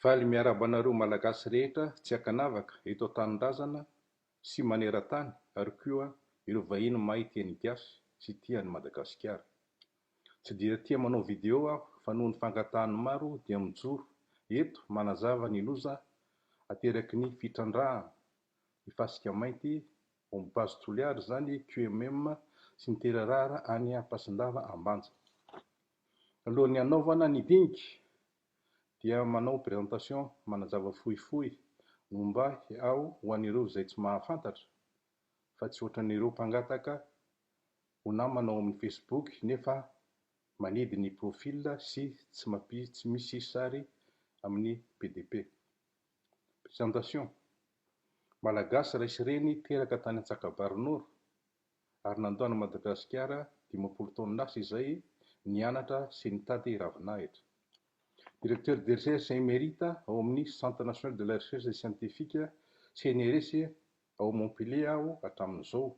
Faly miarahaba anareo Malagasy rehetra tsy ankanavaka eto an-tanindrazana sy maneran-tany ary koa ireo vahiny mahay teny gasy sy tia an'i Madagasikara. Tsy dia tia manao vidéo aho fa noho ny fangatahan'ny maro dia mijoro eto manazava ny loza ateraky ny fitrandrahana ny fasika mainty ao amin'ny base Toliara izany QMM sy ny terrara any Ampasindava Ambanja. Alohan'ny hanaovana ny dinika dia manao présentation manazava fohifohy momba ahy aho ho an'ireo izay tsy mahafantatra fa tsy ohatran'ireo mpangataka ho namana ao amin'ny Facebook nefa manidy ny profil sy tsy tsy misy sary amin'ny PDP. Présentation, Malagasy ray sy reny teraka tany Antsakabary Nord ary nandao an'i Madagasikara 50 taona lasa izay nianatra sy nitady ravinahitra. Directeur de recherche émérite ao amin'ny Centre national de la recherche scientifique CNRS ao Montpellier aho hatramin'izao.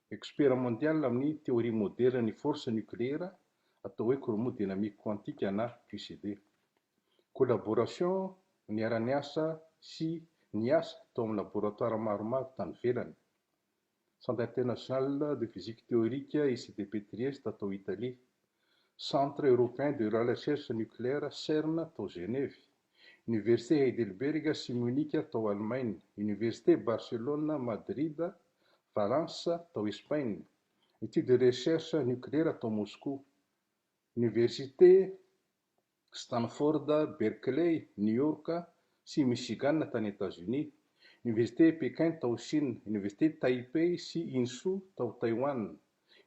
Expert mondial amin'ny théorie moderne ny force nucléaire atao hoe chromodynamique quantique na QCD. Collaboration niara-niasa sy niasa tao amin'ny laboratoire maromaro tany ivelany. Centre international de physique théorique ICTP Trieste tao Italie. Centre européen de la recherche nucléaire CERN tao Genève. Université Heidelberg sy Munich tao Allemagne. Université Barcelone, Madrid, Valence tao Espagne. Institut de recherche nucléaire tao Moscou. Université Stanford, Berkeley, New York sy Michigan tany États-Unis. Université Pékin tao Chine, Université Taipei sy Hsinchu tao Taïwan,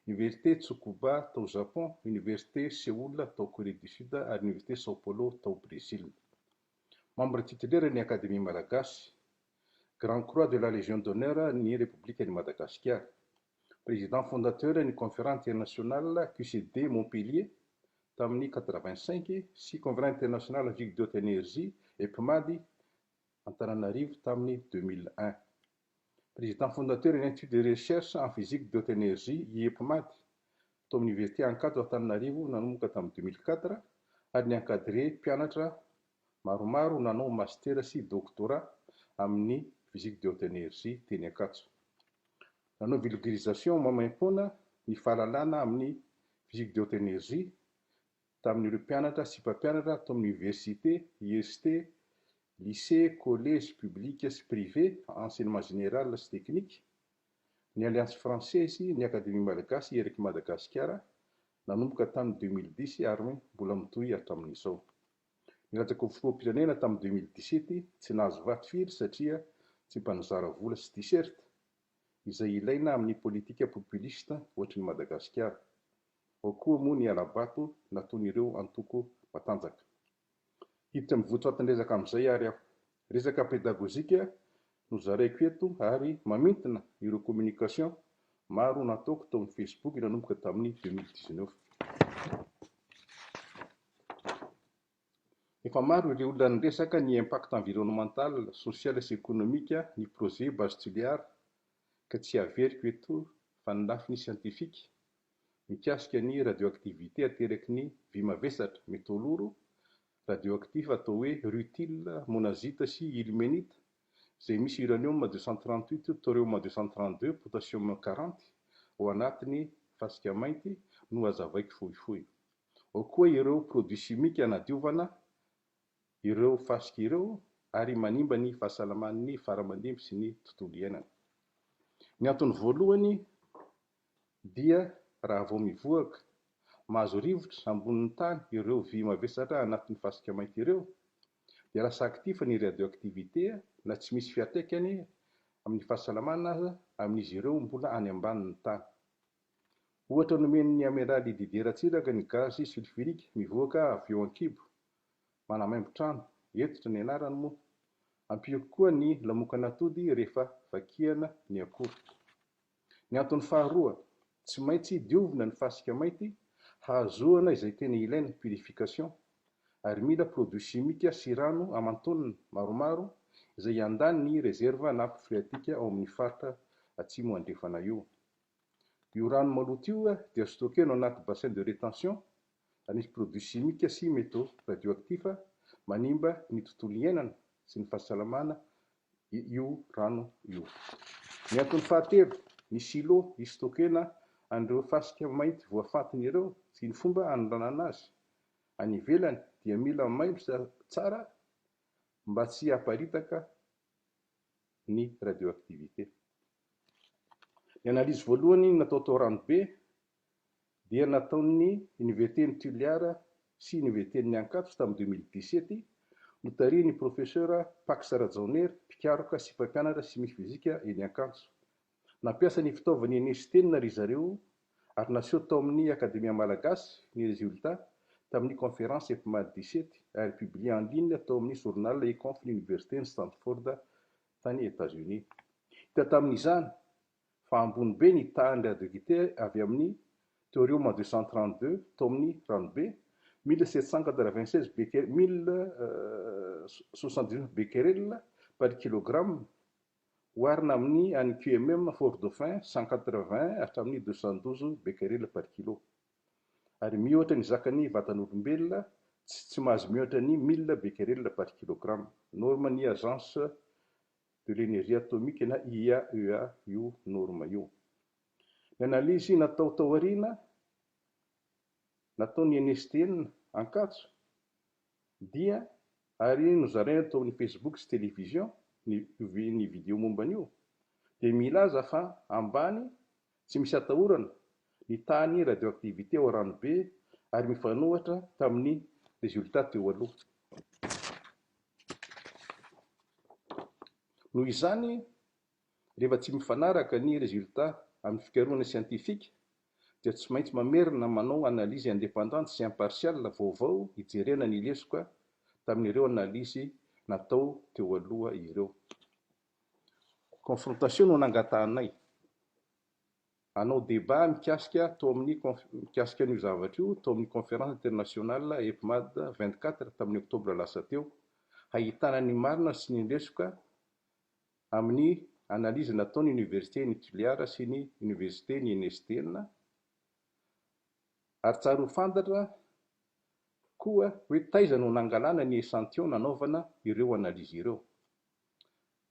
Université Tsukuba tao Japon, Université Séoul tao Corée du Sud ary Université São Paulo tao Brésil. Membre titulaire ny Académie malagasy, Grand Croix de la Légion d'honneur ny République ny Madagasikara. Président fondateur ny Conférence internationale QCD Montpellier tamin'ny 85 sy Conférence internationale physique de haute énergie EPMAD Antananarivo tamin'ny 2001. Président fondateur ny Institut de recherche en physique de haute énergie IEPMAD tao amin'ny Université Ankatso Antananarivo nanomboka tamin'ny 2004 ary ni-encadré mpianatra maromaro nanao master sy doctorat amin'ny physique de haute énergie teny Ankatso. Nanao vulgarisation maimaimpoana ny fahalalana amin'ny physique de haute énergie tamin'ireo mpianatra sy mpampianatra tao amin'ny université, IST, lycée, collège public sy privé, enseignement général sy technique, ny Alliance française, ny Académie malagasy eraky Madagasikara nanomboka tamin'ny 2010 ary mbola mitohy hatramin'izao. Nilatsaka ho filoham-pirenena tamin'ny 2017, tsy nahazo vato firy satria tsy mpanazara vola sy t-shirt izay ilaina amin'ny politika populiste ohatry ny Madagasikara. Ao koa moa ny hala-bato nataon'ireo antoko matanjaka. Hiditra amin'ny votoatin-dresaka amin'izay ary aho. Resaka pédagogique no zaraiko eto ary mamintina ireo communication maro nataoko tao amin'ny Facebook nanomboka tamin'ny 2019. Efa maro ireo olona niresaka ny impact environnemental, social sy économique ny projet Base Toliara ka tsy averiko eto fa ny lafiny scientifique mikasika ny radioactivité ateraky ny vy mavesatra métaux lourds radioactif atao hoe rutile, monazite sy ilménite izay misy uranium 238, thorium 232, potassium 40 ao anatiny fasika mainty no hazavaiko fohifohy. Ao koa ireo produits chimiques anadiovana ireo fasika ireo ary manimba ny fahasalaman'ny faramandimby sy ny tontolo iainana. Ny antony voalohany dia raha vao mivoaka mahazo rivotra ambonin'ny tany ireo vy mavesatra anatin'ny fasika mainty ireo dia lasa actif ny radioactivité na tsy misy fiantraikany amin'ny fahasalamana aza amin'izy ireo mbola any ambanin'ny tany. Ohatra nomen'ny amiraly Didier Ratsiraka ny gaz sulfurique mivoaka avy eo an-kibo manamaimbo trano, hentitra ny anarany moa. Ampio koa ny lamokan'atody rehefa vakiana ny akoho. Ny antony faharoa, tsy maintsy diovina ny fasika mainty hahazoana izay tena ilaina purification ary mila produit chimique sy rano aman-taonina maromaro izay hiandany ny réserve nappe phréatique ao amin'ny faritra atsimo andrefana io. Io rano maloto io dia stockena ao anaty bassin de rétention ary misy produit chimique sy métaux radioactifs. Manimba ny tontolo iainana sy ny fahasalamana io rano io. Ny antony fahatelo, ny silo histockena an'ireo fasika mainty voafantina ireo sy ny fomba hanondranana azy any ivelany dia mila mailo tsara mba tsy haparitaka ny radioactivité. Ny analyse voalohany natao tao Ranobe dia nataon'ny Oniverten'i Toliara sy Oniverten'ny Ankatso tamin'ny 2017, notarihin'ny Professeur Pax Rajaonery, mpikaroka sy mpampianatra simia fizika eny Ankatso. Nampiasa ny fitaovan'ny Einstein ry zareo ary naseho tao amin'ny Akademia Malagasy ny résultat tamin'ny conférence EPMAD 17 ary publié en ligne tao amin'ny journal E-Conf ny Oniversiten'i Stanford tany Etats-Unis. Hita tamin'izany fa ambony be ny tahan'ny radioactivité avy amin'ny thorium 232 tao amin'ny ranobe, 1796 becquer, 1079 becquerel par kilogramme, oharina amin'ny an'ny QMM Fort Dauphin 180 hatramin'ny 212 becquerel par kilo. Ary mihoatra ny zakan'ny vatan'olombelona tsy tsy mahazo mihoatra ny 1000 becquerel par kilogramme. Norme ny Agence de l'énergie atomique na IAEA io norme io. Ny analyse natao tao aoriana nataon'ny NSTN Ankatso dia ary nozaraina tao amin'ny Facebook sy télévision ny ny vidéo momba an'io dia milaza fa ambany tsy misy atahorana ny tahan'ny radioactivité ao Ranobe ary mifanohitra tamin'ny résultat teo aloha. Noho izany, rehefa tsy mifanaraka ny résultat amin'ny fikarohana siantifika dia tsy maintsy mamerina manao analyse indépendante sy impartiale vaovao hijerena ny lesoka tamin'ireo analyse natao teo aloha ireo. Confrontation no nangatahanay hanao débat mikasika tao amin'ny mikasika an'io zavatra io tao amin'ny conférence internationale EPMAD 24 tamin'ny octobre lasa teo, hahitana ny marina sy ny lesoka amin'ny analyse nataon'ny Université ny Toliara sy ny Université ny NSTN. Ary tsara ho fantatra koa hoe taiza no nangalana ny échantillon nanaovana ireo analyse ireo.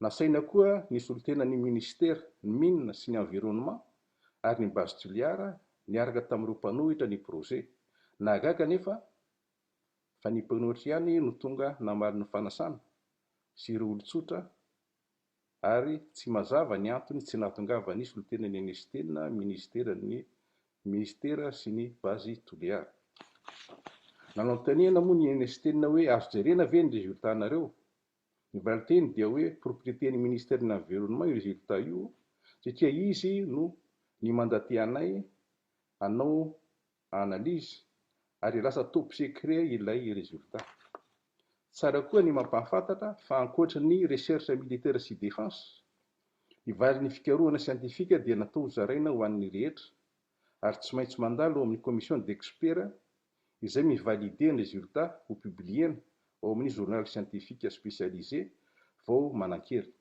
Nasaina koa ny solontenan'ny ministera ny mines sy ny environnement ary ny Base Toliara niaraka tamin'ireo mpanohitra ny projet. Nahagaga nefa fa ny mpanohitra ihany no tonga namaly ny fanasana sy ireo olon-tsotra ary tsy mazava ny antony tsy nahatongavan'ny solontenan'ny NSTN, ministeran'ny ministera sy ny Base Toliara. Nanontaniana moa ny NSTN hoe azo jerena ve ny résultat nareo? Ny valinteny dia hoe propriété ny ministère ny environnement io résultat io satria izy no ny mandaté anay hanao analyse ary lasa top secret ilay résultat. Tsara koa ny mampahafantatra fa ankoatra ny recherche militaire sy défense, ny valin'ny fikarohana siantifika dia natao zaraina ho an'ny rehetra ary tsy maintsy mandalo ao amin'ny commission d'experts izay mivalide ny résultat ho publiena ao amin'ny journal scientifique spécialisé vao manan-kery.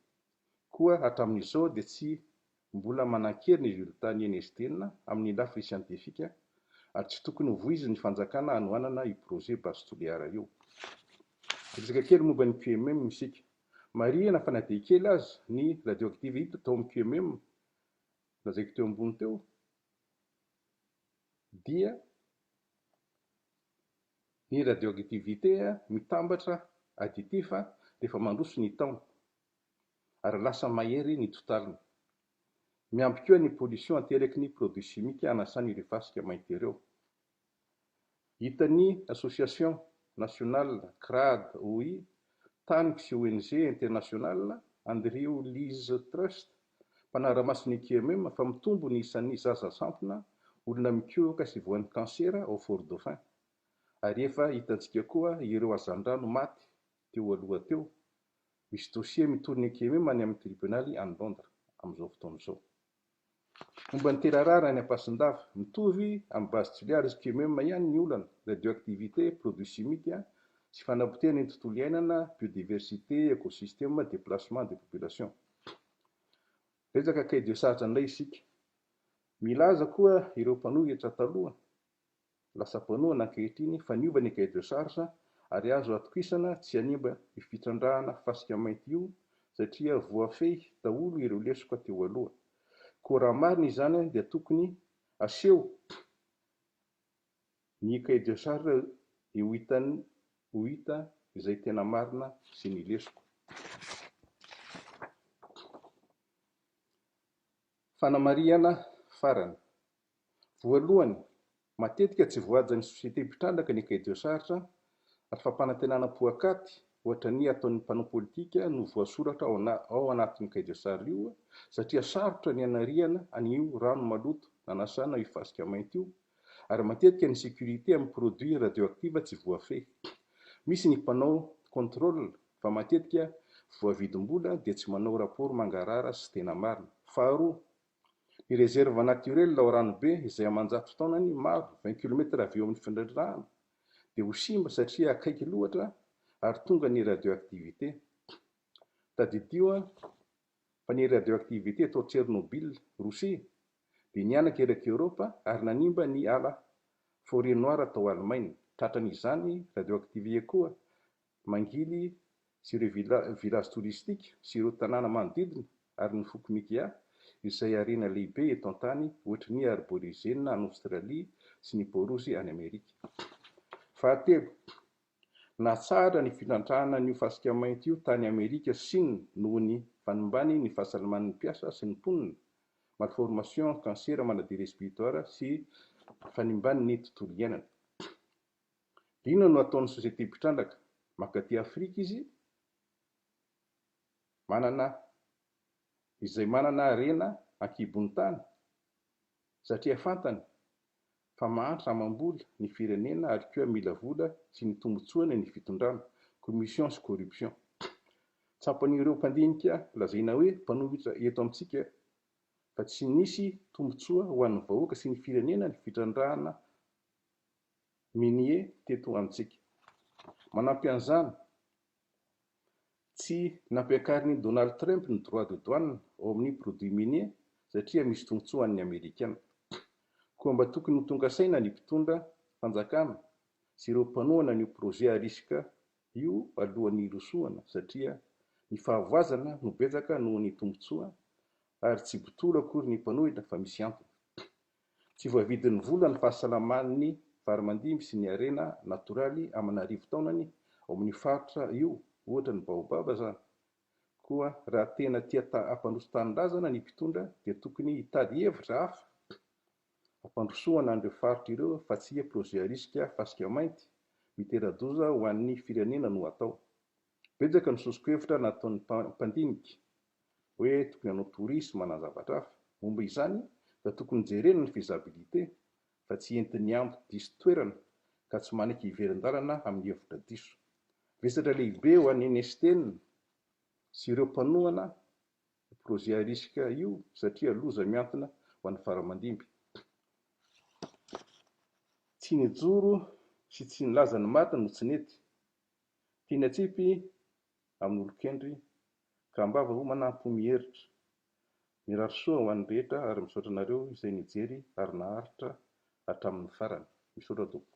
Koa hatramin'izao dia tsy mbola manan-kery ny résultat ny NSTN amin'ny lafiny siantifika ary tsy tokony ho voizin'ny fanjakana hanohanana io projet Base Toliara io. Resaka kely momba ny QMM isika. Marihina fa na dia kely aza ny radioactivité tao amin'ny QMM lazaiko teo ambony teo dia ny radioactivité mitambatra additif rehefa mandroso ny taona ary lasa mahery ny totaliny. Miampy koa ny pollution ateraky ny produits chimiques anasan'ireo fasika mainty ireo. Hitan'ny association nationale CRAD, OI, TANC sy ONG international Andrew Liz Trust mpanara-maso ny QMM fa mitombo ny isan'ny zaza sampona, olona mikohoka sy voan'ny kansera ao Fort Dauphin. Ary efa hitantsika koa ireo hazandrano maty teo aloha teo. Misy dossier mitory ny QMM any amin'ny tribonaly any Londres amin'izao fotoana izao. Momba ny terarara any Ampasindava, mitovy amin'ny Base Toliara sy QMM ihany ny olana, radioactivité, produits chimiques sy fanapotehana ny tontolo iainana, biodiversité, écosystème, déplacement de population. Resaka cahier de charge indray isika. Milaza koa ireo mpanohitra taloha, lasa mpanohana ankehitriny fa niova ny cahier de charge. Ary azo atokisana tsy hanimba io fitrandrahana fasika mainty io satria voafehy daholo ireo lesoka teo aloha. Koa raha marina izany dia tokony aseho ny cahier de charge dia ho hitan'ny ho hita izay tena marina sy ny lesoka. Fanamarihana farany. Voalohany, matetika tsy voahajan'ny société mpitrandraka ny cahier de charge ary fampanantenana poakaty ohatran'ny ataon'ny mpanao politika no voasoratra ao anatin'io cahier de charge io satria sarotra ny hanariana an'io rano maloto nanasana io fasika mainty io ary matetika ny sécurité amin'ny produit radioactive tsy voafehy. Misy ny mpanao contrôle fa matetika voavidim-bola dia tsy manao rapport mangarahara sy tena marina. Faharoa, ny réserve naturelle ao Ranobe izay aman-jato taonany maro, 20 kilomètres avy eo amin'ny fitrandrahana, dia ho simba satria akaiky loatra ary tonga ny radioactivité. Tadidio fa ny radioactivité tao Tchernobyl, Rosia, dia nihanaka erak'i Eoropa ary nanimba ny ala forêt noire tao Alemaina. Tratran'izany radioactivité koa Mangily sy ireo village touristique sy ireo tanàna manodidina ary ny foko Mikia izay harena lehibe eto an-tany ohatry ny Arborizena any Aostralia sy ny Paorosy any Amerika. Fahatelo, natsahatra ny fitrandrahana an'io fasika mainty io tany Amerika sy Sina noho ny fanimbany ny fahasalaman'ny mpiasa sy ny mponina, malformation, cancer, maladie respiratoire sy fanimbany ny tontolo iainana. Inona no ataon'ny société mpitrandraka? Mankaty Afrika izy manana izay manana harena ankibon'ny tany satria fantany fa mahantra amam-bola ny firenena ary koa mila vola sy ny tombotsoany ny fitondrana, commission sy corruption. Tsapan'ireo mpandinika lazaina hoe mpanohitra eto amintsika fa tsy nisy tombotsoa ho an'ny vahoaka sy ny firenena ny fitrandrahana minier teto amintsika. Manampy an'izany, tsy nampiakarin'i Donald Trump ny droit de douane ao amin'ny produits miniers satria misy tombontsoa an'ny Amerikana. Koa mba tokony ho tonga saina ny mpitondra fanjakana sy ireo mpanohana an'io projet à risque io alohan'ny hirosoana satria ny fahavoazana no betsaka noho ny tombontsoa ary tsy botolo akory ny mpanohitra fa misy antony. Tsy voavidin'ny vola ny fahasalaman'ny farimandimby sy ny harena natoraly aman'arivo taonany ao amin'io faritra io, ohatra ny baobab zany. Koa raha tena tia hampandroso tanindrazana ny mpitondra dia tokony hitady hevitra hafa hampandrosoana an'ireo faritra ireo fa tsy projet à risque fasika mainty mitera-doza ho an'ny firenena no atao. Betsaka ny soso-kevitra nataon'ny mpandinika hoe tokony hanao tourisme na zavatra hafa. Momba izany dia tokony jerena ny faisabilité fa tsy entin'ny ambo diso toerana ka tsy manaiky hiverin-dalana amin'ny hevitra diso. Vesatra lehibe ho an'i Nestena sy ireo mpanohana io projet à risque io satria loza mihantona ho an'ny faramandimby. Tsy nijoro sy tsy nilaza ny marina no tsy nety. Tiany atsipy amin'olon-kendry ka am-bava homana am-po miheritra. Mirary soa ho an'ny rehetra ary misaotra anareo izay nijery ary naharitra hatramin'ny farany. Misaotra tompoko.